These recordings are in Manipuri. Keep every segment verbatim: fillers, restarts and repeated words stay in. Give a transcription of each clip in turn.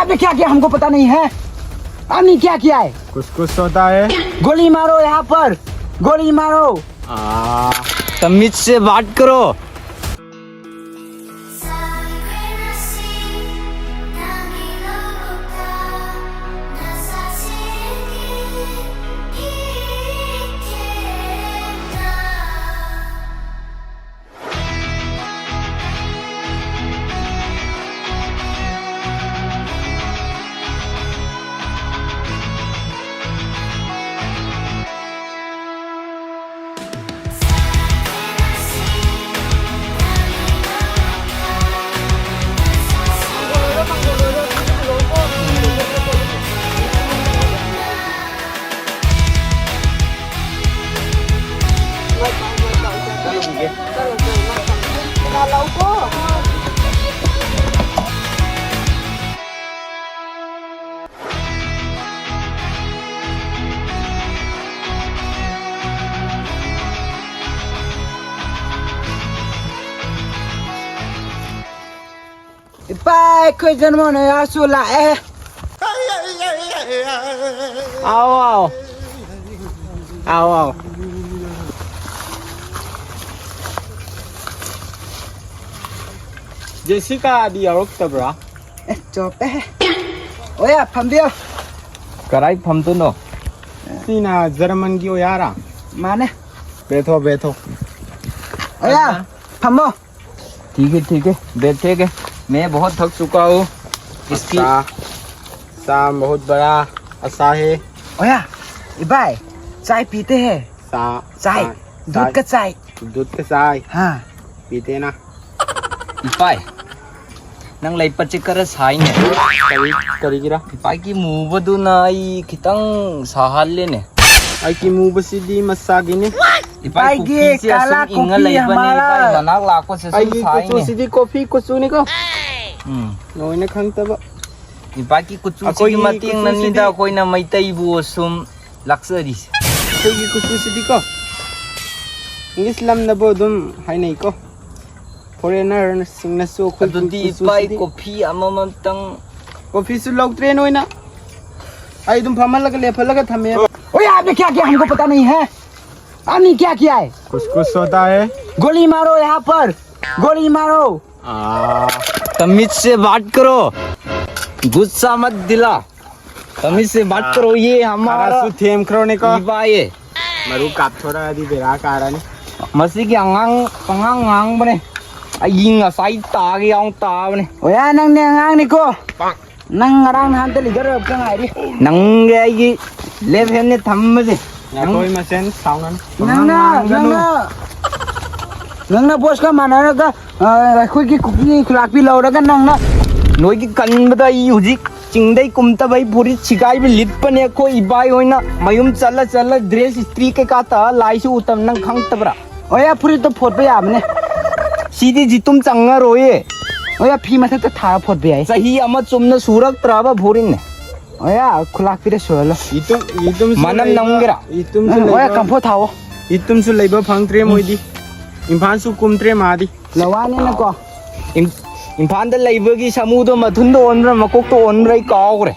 अबे क्या किया हमको पता नहीं है। हमने क्या किया है? कुछ कुछ होता है। गोली मारो यहाँ पर, गोली मारो। आ, तमीज से बात करो। ꯏꯄꯥ, ꯑꯩꯈꯣꯏ ꯖꯟꯃꯅ ꯌꯥꯁꯨ ꯂꯥꯛꯑꯦ꯫ ꯑꯥꯎ, ꯑꯥꯎ꯫ ꯑꯥꯎ, ꯑꯥꯎ꯫ ꯖꯦꯁꯤꯀꯥꯗꯤ ꯌꯥꯎꯔꯛꯇꯕ꯭ꯔꯥ? ꯑꯦ, ꯆꯣꯞꯄꯦ꯫ ꯑꯣꯌꯥ, ꯐꯝꯕꯤꯌꯣ꯫ ꯀꯔꯥꯏ ꯐꯝꯗꯣꯏꯅꯣ? ꯁꯤꯅ ꯖꯔꯃꯟꯒꯤ ꯑꯣꯌꯥꯔꯥ? ꯃꯥꯅꯦ꯫ ꯕꯦꯊꯣ, ꯕꯦꯊꯣ꯫ ꯑꯣꯌꯥ, ꯑꯗꯨꯅ? ꯐꯝꯃꯣ꯫ ठीक है, ठीक है, बैठेंगे। मैं बहुत थक चुका हूँ। इसकी अच्छा, चाय बहुत बड़ा अच्छा है। ओया, इबाई, चाय पीते हैं। चा-, चाय, चाय, दूध चाय। का चाय। दूध का चाय। हाँ। पीते हैं ना। ꯏꯄꯥꯏ, ꯅꯪ ꯂꯩ ꯄꯠꯁꯤ ꯈꯔ ꯁꯥꯏꯅꯦ꯫ ꯀꯔꯤ, ꯀꯔꯤꯒꯤꯔꯥ? ꯏꯄꯥꯏꯒꯤ ꯃꯨꯕꯗꯨꯅ ꯑꯩ ꯈꯤꯇꯪ ꯁꯥꯍꯜꯂꯦꯅꯦ꯫ ꯑꯩꯒꯤ ꯃꯨꯕꯁꯤꯗꯤ ꯃꯁꯥꯒꯤꯅꯦ꯫ ꯏꯄꯥꯏ, ꯏꯄꯥꯏꯒꯤ ꯀꯨꯀꯤꯁꯦ ꯑꯁꯨꯝ ꯀꯥꯂꯥ ꯏꯪꯉ ꯀꯨꯀꯤ ꯂꯩꯕꯅꯦ, ꯍꯃꯥꯔꯥ꯫ ꯏꯄꯥꯏ ꯃꯅꯥꯛ ꯂꯥꯛꯄꯁꯦ ꯁꯨꯝ ꯑꯩꯒꯤ ꯁꯥꯏꯅꯦ꯫ ꯀꯨꯆꯨꯁꯤꯗꯤ ꯀꯣꯐꯤ ꯀꯨꯆꯨꯅꯤꯀꯣ꯫ ꯎꯝ꯫ ꯂꯣꯏꯅ ꯈꯪꯗꯕ꯫ ꯏꯄꯥꯏꯒꯤ ꯀꯨꯆꯨꯁꯤꯒꯤ ꯑꯩꯈꯣꯏꯒꯤ ꯃꯇꯦꯡꯅꯅꯤꯗ ꯀꯨꯆꯨꯁꯤꯗꯤ ꯑꯩꯈꯣꯏꯅ ꯃꯩꯇꯩꯕꯨ ꯁꯨꯝ ꯂꯥꯛꯆꯔꯤꯁꯦ꯫ ꯑꯩꯈꯣꯏꯒꯤ ꯀꯨꯆꯨꯁꯤꯗꯤꯀꯣ, ꯏꯪꯂꯤꯁ ꯂꯝꯗꯕꯨ ꯑꯗꯨꯝ ꯍꯥꯏꯅꯩꯀꯣ꯫ ꯐꯣꯔꯦꯟꯅꯔꯁꯤꯡꯅꯁꯨ ꯑꯩꯈꯣꯏꯒꯤ ꯑꯗꯨꯗꯤ ꯏꯄꯥꯏ ꯀꯨꯆꯨꯁꯤꯗꯤ ꯀꯣꯐꯤ ꯑꯃꯃꯝꯇꯪ ꯀꯣꯐꯤꯁꯨ ꯂꯧꯗ꯭ꯔꯦ ꯅꯣꯏꯅ꯫ ꯑꯩ ꯑꯗꯨꯝ ꯐꯝꯍꯜꯂꯒ ꯂꯦꯞꯍꯜꯂꯒ ꯊꯝꯃꯦ꯫ ओए, आपने क्या किया? हमको पता नहीं है। आपने क्या किया है? कुछ कुछ होता है। गोली मारो यहाँ पर, गोली मारो। आ, तमीज से बात करो, गुस्सा मत दिला। तमीज से बात करो, ये हमारा ꯈꯔꯁꯨ ꯊꯦꯝꯈ꯭ꯔꯣꯅꯦꯀꯣ꯫ ꯏꯕꯥꯏꯌꯦ꯫ ꯃꯔꯨ ꯀꯥꯞꯊꯣꯔꯛꯑꯗꯤ ꯕꯦꯔꯥ ꯀꯥꯔꯅꯤ꯫ ꯃꯁꯤꯒꯤ ꯑꯉꯥꯡ ꯄꯉꯥꯡ ꯉꯥꯡꯕꯅꯦ꯫ ꯑꯩ ꯉꯁꯥꯏ ꯇꯥꯒꯦ ꯌꯥꯎꯅ ꯇꯥꯕꯅꯦ꯫ ꯑꯣꯌꯥ, ꯅꯪꯅꯦ ꯑꯉꯥꯡꯅꯤꯀꯣ꯫ ꯅꯪ ꯉꯔꯥꯡ ꯅꯍꯥꯟꯇ ꯂꯤꯗꯔ ꯑꯣꯏꯔꯛꯇ ꯉꯥꯏꯔꯤ꯫ ꯅꯪꯒꯤ ꯑꯩꯒꯤ ꯂꯦꯐ ꯍꯦꯟꯅꯦ ꯊꯝꯕꯁꯦ꯫ ꯅꯈꯣꯏ ꯃꯁꯦꯟ ꯁꯥꯎꯅꯅꯨ꯫ ꯅꯪꯅ ꯉꯥꯡꯒꯅꯨ꯫ ꯅꯪꯅ ꯅꯪꯅ ꯕꯣꯁꯀ ꯃꯥꯟꯅꯔꯒ, ꯑ, ꯑꯩꯈꯣꯏꯒꯤ ꯀꯨꯀꯤ ꯈꯨꯂꯥꯛꯄꯤ ꯂꯧꯔꯒ ꯅꯪꯅ ꯅꯣꯏꯒꯤ ꯀꯟꯕꯗ ꯑꯩ ꯍꯧꯖꯤꯛ ꯆꯤꯡꯗꯩ ꯀꯨꯝꯇꯕꯩ ꯐꯨꯔꯤꯠ ꯁꯤꯒꯥꯏꯕ ꯂꯤꯠꯄꯅꯦ꯫ ꯑꯩꯈꯣꯏ ꯏꯕꯥꯏ ꯍꯣꯏꯅ ꯃꯌꯨꯝ ꯆꯠꯂ ꯆꯠꯂ ꯗ꯭ꯔꯦꯁ ꯏꯁꯇ꯭ꯔꯤ ꯀꯩꯀꯥ ꯇꯧꯔ ꯂꯥꯏꯁꯨ ꯎꯇꯝ ꯅꯪ ꯈꯪꯗꯕ꯭ꯔꯥ? ꯑꯣꯌꯥ, ꯐꯨꯔꯤꯠꯇꯣ ꯐꯣꯠꯄ ꯌꯥꯕꯅꯦ꯫ ꯁꯤꯗꯤ ꯖꯤꯇꯨꯝ ꯆꯪꯉꯔꯣꯏꯌꯦ꯫ ꯑꯣꯌꯥ, ꯐꯤ ꯃꯊꯛꯇ ꯊꯥꯔ ꯐꯣꯠꯄ ꯌꯥꯏ꯫ ꯆꯍꯤ ꯑꯃ ꯆꯨꯝꯅ ꯁꯨꯔꯛꯇ꯭ꯔꯕ ꯐꯨꯔꯤꯠꯅꯦ꯫ ꯑꯣꯌꯥ, ꯈꯨꯂꯥꯛꯄꯤꯗ ꯁꯨꯍꯜꯂꯣ꯫ ꯌꯦꯇꯨꯝ, ꯌꯦꯇꯨꯝꯁꯨ ꯃꯅꯝ ꯂꯩꯕ, ꯅꯝꯒꯦꯔꯥ? ꯌꯦꯇꯨꯝꯁꯨ ꯅꯪ ꯑꯣꯌꯥ, ꯂꯩꯕ, ꯀꯝꯐꯣꯔꯠ ꯊꯥꯎꯑꯣ꯫ ꯌꯦꯇꯨꯝꯁꯨ ꯂꯩꯕ ꯐꯪꯗ꯭ꯔꯦ ꯃꯣꯏꯗꯤ꯫ ꯏꯝꯐꯥꯜꯁꯨ ꯀꯨꯝꯗ꯭ꯔꯦ ꯃꯥꯗꯤ꯫ ꯂꯋꯥꯅꯤꯅꯀꯣ꯫ ꯏꯝ-, ꯏꯝꯐꯥꯜꯗ ꯂꯩꯕꯒꯤ ꯁꯥꯃꯨꯗꯣ ꯃꯊꯨꯟꯗ ꯑꯣꯟꯕ꯭ꯔꯥ ꯃꯀꯣꯛꯇ ꯑꯣꯟꯕ꯭ꯔꯥ ꯑꯩ ꯀꯥꯎꯈ꯭ꯔꯦ꯫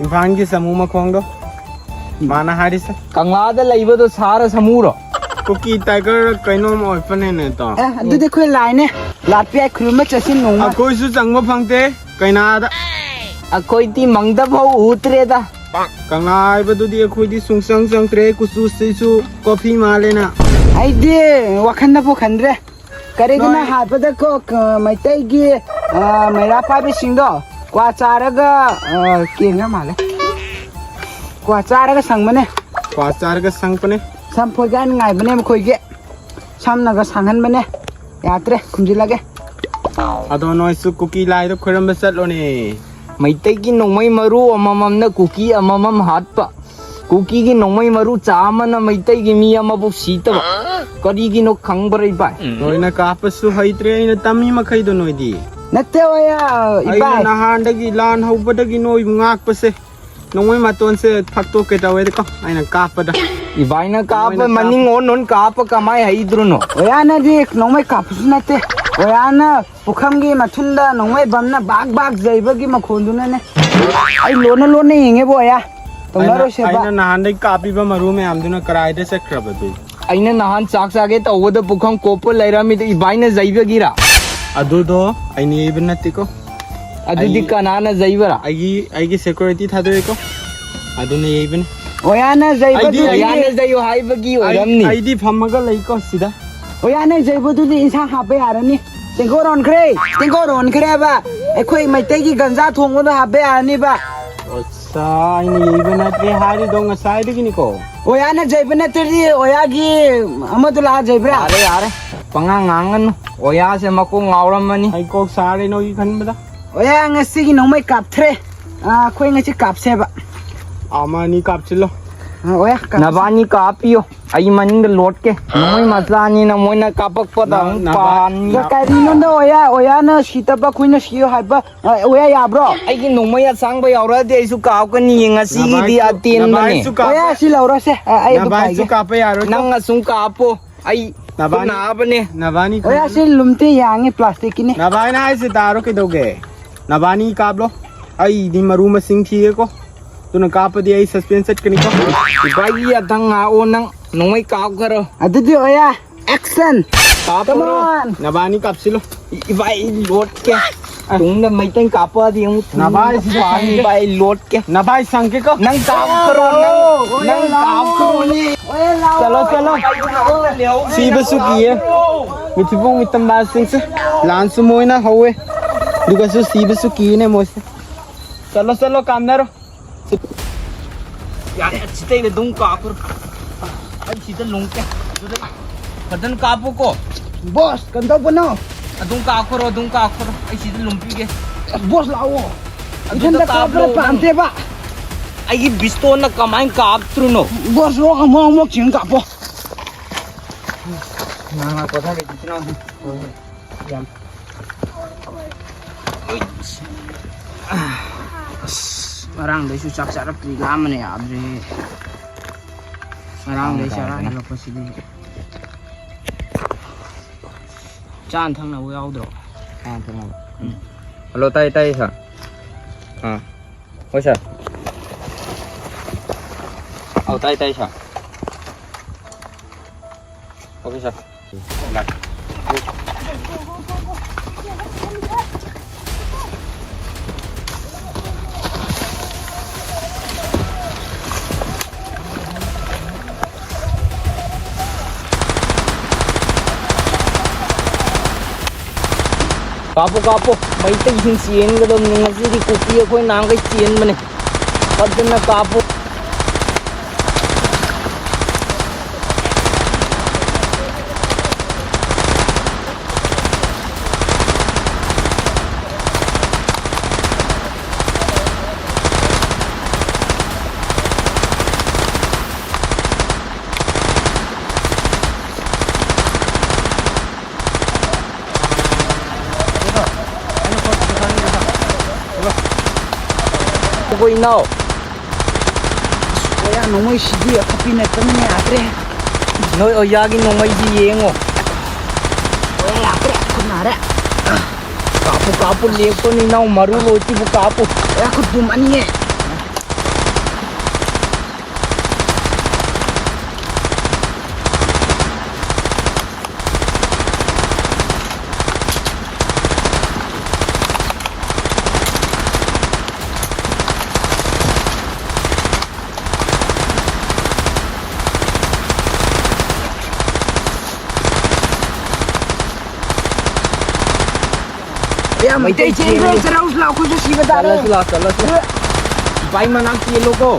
ꯏꯝꯐꯥꯜꯒꯤ ꯁꯥꯃꯨ ꯃꯈꯣꯡꯗꯣ꯫ ꯃꯥꯅ ꯍꯥꯏꯔꯤꯁꯦ꯫ ꯀꯪꯂꯥꯗ ꯂꯩꯕꯗꯣ ꯁꯥꯔ ꯁꯥꯃꯨꯔꯣ? ꯀꯨꯀꯤ ꯇꯥꯏꯒꯔ ꯀꯩꯅꯣꯝ ꯑꯣꯏꯕꯅꯦꯅꯦ ꯇꯣ꯫ ꯑꯦ, ꯑꯗꯨꯗꯤ ꯑꯩꯈꯣꯏ ꯂꯥꯏꯅꯦ꯫ ꯂꯥꯠꯄ ꯌꯥꯏ, ꯈꯨꯔꯨꯝꯕ ꯆꯠꯁꯤ ꯅꯣꯡꯃ꯫ ꯑꯩꯈꯣꯏꯁꯨ ꯆꯪꯕ ꯐꯪꯗꯦ ꯀꯩꯅꯥꯗ꯫ ꯑꯩꯈꯣꯏꯗꯤ ꯃꯪꯗ ꯐꯥꯎ ꯎꯗ꯭ꯔꯦꯗ꯫ ꯀꯪꯂꯥ ꯍꯥꯏꯕꯗꯨꯗꯤ ꯑꯩꯈꯣꯏꯗꯤ ꯁꯨꯡꯆꯪ ꯆꯪꯗ꯭ꯔꯦ, ꯀꯨꯆꯨꯁꯤꯁꯨ ꯀꯣꯐꯤ ꯃꯥꯜꯂꯦꯅ꯫ ꯑꯩꯗꯤ ꯋꯥꯈꯜꯗꯕꯨ ꯈꯟꯗ꯭ꯔꯦ꯫ ꯀꯔꯤꯒꯤꯅꯣ ꯅꯣꯏ ꯍꯥꯏꯕꯗ ꯀꯣ, ꯀ-, ꯃꯩꯇꯩꯒꯤ, ꯑ, ꯃꯩꯔꯥ ꯄꯥꯏꯕꯤꯁꯤꯡꯗꯣ ꯀ꯭ꯋꯥ ꯆꯥꯔꯒ, ꯑ, ꯀꯦꯟꯈ꯭ꯔ ꯃꯥꯜꯂꯦ꯫ ꯀ꯭ꯋꯥ ꯆꯥꯔꯒ ꯁꯪꯕꯅꯦ꯫ ꯀ꯭ꯋꯥ ꯆꯥꯔꯒ ꯁꯪꯕꯅꯦ꯫ ꯁꯝ ꯐꯣꯏꯒꯥꯏꯅ ꯉꯥꯏꯕꯅꯦ ꯃꯈꯣꯏꯒꯤ꯫ ꯁꯝꯅꯒ ꯁꯥꯡꯍꯟꯕꯅꯦ꯫ ꯌꯥꯗ꯭ꯔꯦ, ꯈꯨꯝꯖꯤꯜꯂꯒꯦ꯫ ꯑꯗꯣ ꯅꯣꯏꯁꯨ ꯀꯨꯀꯤ ꯂꯥꯏꯗꯣ ꯈꯣꯏꯔꯝꯕ ꯆꯠꯂꯣꯅꯦ꯫ ꯃꯩꯇꯩꯒꯤ ꯅꯣꯡꯃꯩ ꯃꯔꯨ ꯑꯃꯃꯝꯅ ꯀꯨꯀꯤ ꯑꯃꯃꯝ ꯍꯥꯠꯄ꯫ ꯀꯨꯀꯤꯒꯤ ꯅꯣꯡꯃꯩ ꯃꯔꯨ ꯆꯥꯝꯃꯅ ꯃꯩꯇꯩꯒꯤ ꯃꯤ ꯑꯃꯕꯨ ꯁꯤꯠꯇꯕ꯫ ꯀꯔꯤꯒꯤꯅꯣ ꯈꯪꯕ꯭ꯔꯥ, ꯏꯕꯥꯏ? ꯅꯣꯏꯅ ꯀꯥꯞꯄꯁꯨ ꯍꯩꯇ꯭ꯔꯦ, ꯑꯩꯅ ꯇꯝꯃꯤ ꯃꯈꯩꯗꯣ ꯅꯣꯏꯗꯤ꯫ ꯅꯠꯇꯦ, ꯑꯣꯌꯥ, ꯑꯩꯅ ꯏꯕꯥꯏ꯫ ꯅꯍꯥꯟꯗꯒꯤ ꯂꯥꯟ ꯍꯧꯕꯗꯒꯤ ꯅꯣꯏꯕꯨ ꯉꯥꯛꯄꯁꯦ꯫ ꯅꯣꯡꯃꯩ ꯃꯇꯣꯟꯁꯦ ꯐꯛꯇꯣꯛꯀꯦ ꯇꯧꯋꯦꯗꯀꯣ, ꯑꯩꯅ ꯀꯥꯞꯄꯗ꯫ ꯏꯕꯥꯏꯅ ꯀꯥꯞꯄ ꯅꯣꯏꯅ ꯀꯥꯞꯄ꯫ ꯃꯅꯤꯡ ꯑꯣꯟ ꯑꯣꯟ ꯀꯥꯞꯄ ꯀꯃꯥꯏ ꯍꯩꯗ꯭ꯔꯣꯅꯣ? ꯑꯣꯌꯥ, ꯅꯪꯗꯤ ꯅꯣꯡꯃꯩ ꯀꯥꯞꯄꯁꯨ ꯅꯠꯇꯦ꯫ ꯑꯣꯌꯥꯅ ꯄꯨꯈꯝꯒꯤ ꯃꯊꯨꯟꯗ ꯅꯣꯡꯃꯩ ꯕꯝꯅ ꯕꯥꯛ ꯕꯥꯛ ꯌꯩꯕꯒꯤ ꯃꯈꯣꯟꯗꯨꯅꯅꯦ꯫ ꯑꯩ ꯂꯣꯟꯅ ꯂꯣꯟꯅ ꯌꯦꯡꯉꯦꯕꯣ ꯑꯣꯌꯥ꯫ ꯑꯩꯅ, ꯇꯧꯅꯔꯣꯏꯁꯦꯕ꯫ ꯑꯩꯅ ꯅꯍꯥꯟꯗꯩ ꯀꯥꯞꯄꯤꯕ ꯃꯔꯨ ꯃꯌꯥꯝꯗꯨꯅ ꯀꯔꯥꯏꯗ ꯆꯠꯈ꯭ꯔꯕꯗꯨ? ꯑꯩꯅ ꯅꯍꯥꯟ ꯆꯥꯛ ꯆꯥꯒꯦ ꯇꯧꯕꯗ ꯄꯨꯈꯝ ꯀꯣꯞꯄ ꯂꯩꯔꯝꯃꯤꯗꯣ ꯏꯕꯥꯏꯅ ꯌꯩꯕꯒꯤꯔ? ꯑꯗꯨꯗꯣ ꯑꯩꯅ ꯌꯩꯕ ꯅꯠꯇꯦꯀꯣ꯫ ꯑꯗꯨꯗꯤ ꯑꯩ, ꯀꯅꯥꯅ ꯌꯩꯕꯔꯥ? ꯑꯩꯒꯤ, ꯑꯩꯒꯤ security ꯊꯥꯗꯣꯛꯑꯦꯀꯣ꯫ ꯑꯗꯨꯅ ꯌꯩꯕꯅꯤ꯫ ꯑꯣꯌꯥꯅ ꯌꯩꯕꯗꯨꯗꯤ ꯑꯩꯗꯤ, ꯑꯩꯗꯤ, ꯑꯣꯌꯥꯅ ꯌꯩꯌꯨ ꯍꯥꯏꯕꯒꯤ ꯑꯩ, ꯑꯣꯏꯔꯝꯅꯤ꯫ ꯑꯩꯗꯤ ꯐꯝꯃꯒ ꯂꯩꯀꯣ ꯁꯤꯗ꯫ ꯑꯣꯌꯥꯅ ꯌꯩꯕꯗꯨꯗꯤ ꯏꯟꯁꯥꯡ ꯍꯥꯞꯄ ꯌꯥꯔꯅꯤ꯫ ꯇꯦꯡꯀꯣꯠ ꯍꯣꯟꯈ꯭ꯔꯦ꯫ ꯇꯦꯡꯀꯣꯠ ꯍꯣꯟꯈ꯭ꯔꯦꯕ꯫ ꯑꯩꯈꯣꯏ ꯃꯩꯇꯩꯒꯤ ꯒꯟꯖꯥ ꯊꯣꯡꯕꯗꯣ ꯍꯥꯞꯄ ꯌꯥꯔꯅꯤꯕ꯫ ꯑꯠꯆꯥ, ꯑꯩꯅ ꯌꯩꯕ ꯅꯠꯇ꯭ꯔꯦ ꯍꯥꯏꯔꯤꯗꯣ ꯉꯁꯥꯏꯗꯒꯤꯅꯤꯀꯣ꯫ ꯑꯣꯌꯥꯅ ꯌꯩꯕ ꯅꯠꯇ꯭ꯔꯗꯤ ꯑꯣꯌꯥꯒꯤ ꯑꯃꯗꯨ ꯂꯥꯛꯑ ꯌꯩꯕ꯭ꯔꯥ? ꯌꯥꯔꯦ, ꯌꯥꯔꯦ꯫ ꯄꯉꯥꯡ ꯉꯥꯡꯒꯅꯨ꯫ ꯑꯣꯌꯥꯁꯦ ꯃꯀꯣꯛ ꯉꯥꯎꯔꯝꯃꯅꯤ꯫ ꯑꯩ ꯀꯣꯛ ꯁꯥꯔꯦ ꯅꯣꯏꯒꯤ ꯈꯟꯕꯗ꯫ ꯑꯣꯌꯥ ꯉꯁꯤꯒꯤ ꯅꯣꯡꯃꯩ ꯀꯥꯞꯊ꯭ꯔꯦ꯫ ꯑꯥ, ꯑꯩꯈꯣꯏ ꯉꯁꯤ ꯀꯥꯞꯁꯦꯕ꯫ ꯑꯃ ꯑꯅꯤ ꯀꯥꯞꯁꯤꯜꯂꯣ꯫ ꯑꯥ, ꯑꯣꯌꯥ ꯀꯥꯞꯁꯤ꯫ ꯅꯕꯥꯅꯤ ꯀꯥꯞꯄꯤꯌꯣ꯫ ꯑꯩ ꯃꯅꯤꯡꯗ ꯂꯣꯠꯀꯦ꯫ ꯅꯣꯡꯃꯩ ꯃꯆꯥꯅꯤꯅ ꯃꯣꯏꯅ ꯀꯥꯞꯄꯛꯄꯗ ꯅ-, ꯑꯃꯨꯛ ꯅꯕꯥ-, ꯄꯥꯟꯅꯤ꯫ ꯀꯔꯤꯅꯣꯗ ꯑꯣꯌꯥ, ꯑꯣꯌꯥꯅ ꯁꯤꯗꯕ ꯑꯩꯈꯣꯏꯅ ꯁꯤꯌꯣ ꯍꯥꯏꯕ꯫ ꯑ, ꯑꯣꯌꯥ ꯌꯥꯕ꯭ꯔꯣ? ꯑꯩꯒꯤ ꯅꯣꯡꯃꯩ ꯑꯁꯥꯡꯕ ꯌꯥꯎꯔꯛꯑꯗꯤ ꯑꯩꯁꯨ ꯀꯥꯞꯀꯅꯤꯌꯦ ꯉꯁꯤꯒꯤꯗꯤ ꯅꯕꯥꯏꯁꯨ, ꯑꯇꯦꯟꯕꯅꯦ꯫ ꯅꯕꯥꯏꯁꯨ ꯀꯥꯞꯄ-, ꯑꯣꯌꯥ ꯁꯤ ꯂꯧꯔꯁꯦ꯫ ꯑ, ꯑꯩ ꯑꯗꯨꯝ ꯅꯕꯥꯏꯁꯨ ꯄꯥꯏꯒꯦ꯫ ꯀꯥꯞꯄ ꯌꯥꯔꯣꯏꯀꯣ꯫ ꯅꯪ ꯑꯁꯨꯝ ꯀꯥꯞꯄꯣ꯫ ꯑꯩ ꯈꯨꯠ ꯅꯕꯥꯅꯤ, ꯅꯥꯕꯅꯦ꯫ ꯅꯕꯥꯅꯤ ꯑꯣꯌꯥ ꯈꯪꯒꯅꯤ꯫ ꯁꯤ ꯂꯨꯝꯇꯦ ꯌꯥꯡꯉꯤ ꯄ꯭ꯂꯥꯁꯇꯤꯛꯀꯤꯅꯤ꯫ ꯅꯕꯥꯅ ꯍꯥꯏꯁꯦ ꯇꯥꯔꯣ ꯀꯩꯗꯧꯒꯦ? ꯅꯕꯥꯅꯤ ꯀꯥꯞꯂꯣ꯫ ꯑꯩꯗꯤ ꯃꯔꯨ ꯃꯁꯤꯡ ꯊꯤꯒꯦꯀꯣ꯫ ꯑꯗꯨꯅ ꯀꯥꯞꯄꯗꯤ ꯑꯩ suspense ꯆꯠꯀꯅꯤꯀꯣ꯫ ꯏꯕꯥꯏꯒꯤ ꯑꯇꯪ ꯉꯥꯛꯑꯣ ꯅꯪ꯫ ꯅꯣꯡꯃꯩ ꯀꯥꯞꯈꯔꯣ꯫ ꯑꯗꯨꯗꯤ ꯑꯣꯌꯥ, action! ꯀꯥꯞꯄꯔꯣ꯫ Come on! ꯅꯕꯥꯅꯤ ꯀꯥꯞꯁꯤꯜꯂꯣ꯫ ꯏ-, ꯏꯕꯥꯏ ꯂꯣꯠꯀꯦ꯫ ꯇꯨꯡꯗ ꯃꯩꯇꯩ ꯀꯥꯞꯄꯛꯑꯗꯤ ꯑꯃꯨꯛ ꯅꯕꯥꯏ ꯁꯤꯗ ꯄꯥꯟ ꯁꯪꯒꯦ꯫ ꯏꯕꯥꯏ ꯂꯣꯠꯀꯦ꯫ ꯅꯕꯥꯏ ꯁꯪꯒꯦꯀꯣ꯫ ꯅꯪ ꯀꯥꯞꯈꯔꯣ, ꯅꯪ, ꯑꯣꯌꯥ ꯅꯪ ꯂꯥꯛꯑꯣ꯫ ꯀꯥꯞꯈꯔꯣꯅꯦ꯫ ꯑꯣꯌꯥ ꯂꯥꯛꯑꯣ꯫ ꯆꯠꯂꯣ, ꯆꯠꯂꯣ꯫ ꯁꯤꯕꯁꯨ ꯀꯤꯌꯦ꯫ ꯃꯤꯊꯤꯕꯣꯡ ꯃꯤꯇꯝꯕꯥꯁꯤꯡꯁꯦ ꯂꯥꯟꯁꯨ ꯃꯣꯏꯅ ꯍꯧꯋꯦ꯫ ꯑꯗꯨꯒꯁꯨ ꯁꯤꯕꯁꯨ ꯀꯤꯅꯦ ꯃꯣꯏꯁꯦ꯫ ꯆꯠꯂꯣ, ꯆꯠꯂꯣ, ꯀꯥꯝꯅꯔꯣ꯫ ꯌꯥꯔꯦ, ꯁꯤꯗꯩꯗ ꯑꯗꯨꯝ ꯀꯥꯞꯈ꯭ꯔꯣ꯫ ꯑꯩ ꯁꯤꯗ ꯂꯨꯝꯀꯦ꯫ ꯑꯗꯨꯗ ꯐꯖꯅ ꯀꯥꯞꯄꯨꯀꯣ꯫ Boss, ꯀꯝꯗꯧꯕꯅꯣ? ꯑꯗꯨꯝ ꯀꯥꯞꯈ꯭ꯔꯣ, ꯑꯗꯨꯝ ꯀꯥꯞꯈ꯭ꯔꯣ꯫ ꯑꯩ ꯁꯤꯗ ꯂꯨꯝꯄꯤꯒꯦ꯫ Boss, ꯂꯥꯛꯑꯣ꯫ ꯑꯗꯨꯗ ꯏꯊꯟꯇ ꯀꯥꯞꯄꯅ ꯀꯥꯞꯂꯣ ꯅꯪ꯫ ꯄꯥꯝꯗꯦꯕ꯫ ꯑꯩꯒꯤ ꯄꯤꯁꯇꯣꯟꯅ ꯀꯃꯥꯏꯅ ꯀꯥꯞꯇ꯭ꯔꯤꯅꯣ? Boss, ꯔꯣꯛ ꯑꯃꯨꯛ ꯑꯃꯨꯛ ꯆꯤꯡ ꯀꯥꯞꯄꯣ꯫ ꯉꯥꯏꯍꯥꯛ ꯄꯣꯊꯥꯒꯦ, ꯏꯆꯤꯟ ꯏꯅꯥꯎꯁꯤꯡ꯫ ꯌꯥꯝ ꯑꯁ, ꯉꯔꯥꯡꯗꯩꯁꯨ ꯆꯥꯛ ꯆꯥꯔꯛꯇ꯭ꯔꯤ, ꯂꯥꯝꯕꯅ ꯌꯥꯗ꯭ꯔꯦ꯫ ꯉꯔꯥꯡꯗꯩ ꯆꯥꯔꯥ ꯍꯦꯜꯂꯛꯄꯁꯤꯗꯤ꯫ ꯆꯥꯅ ꯊꯛꯅꯕ ꯌꯥꯎꯗ꯭ꯔꯣ? ꯆꯥꯅ ꯊꯛꯅꯕ꯫ ꯎꯝ꯫ ꯍꯜꯂꯣ, ꯇꯥꯏ, ꯇꯥꯏ, ꯁꯥꯔ꯫ ꯑꯥ꯫ ꯍꯣꯏ, ꯁꯥꯔ꯫ ꯑꯧ, ꯇꯥꯏ, ꯇꯥꯏ, ꯁꯥꯔ꯫ ꯑꯣꯀꯦ, ꯁꯥꯔ꯫ ꯀꯥꯞꯄꯨ, ꯀꯥꯞꯄꯨ꯫ ꯃꯩꯇꯩꯁꯤꯡ ꯆꯦꯟꯒꯗꯕꯅꯤ꯫ ꯉꯁꯤꯗꯤ ꯀꯨꯀꯤ ꯑꯩꯈꯣꯏ ꯅꯍꯥꯟꯈꯩ ꯆꯦꯟꯕꯅꯦ꯫ ꯐꯖꯅ ꯀꯥꯞꯄꯨ꯫ ꯑꯩꯈꯣꯏ ꯏꯅꯥꯎ꯫ ꯑꯣꯌꯥ ꯅꯣꯡꯃꯩꯁꯤꯗꯤ ꯑꯐꯠꯄꯤ ꯅꯠꯇꯕꯅ ꯌꯥꯗ꯭ꯔꯦ꯫ ꯅꯣꯏ ꯑꯣꯌꯥꯒꯤ ꯅꯣꯡꯃꯩꯁꯤ ꯌꯦꯡꯉꯣ꯫ ꯑꯣꯌꯥ ꯌꯥꯗ꯭ꯔꯦ, ꯈꯨꯠ ꯅꯥꯔꯦ꯫ ꯀꯥꯞꯄꯨ, ꯀꯥꯞꯄꯨ, ꯂꯦꯞꯄꯅꯤ ꯏꯅꯥꯎ, ꯃꯔꯨ ꯂꯣꯏꯁꯤꯕꯨ ꯀꯥꯞꯄꯨ꯫ ꯑꯣꯌꯥ ꯈꯨꯠ ꯄꯨꯝꯃꯅꯤꯌꯦ꯫ ꯃꯌꯥꯝ ꯃꯩꯇꯩ ꯃꯩꯇꯩ ꯆꯦꯟꯈ꯭ꯔꯦ, ꯆꯦꯟꯈ꯭ꯔꯦ꯫ ꯆꯠꯍꯧꯁꯤ ꯂꯥꯎ, ꯑꯩꯈꯣꯏꯁꯨ ꯁꯤꯕ ꯇꯥꯔꯦ꯫ ꯆꯠꯂꯁꯤ ꯂꯥꯎ, ꯆꯠꯂꯁꯤ ꯂꯥꯎ꯫ ꯚꯥꯏ ꯃꯅꯥꯛ ꯆꯦꯜꯂꯣꯀꯣ꯫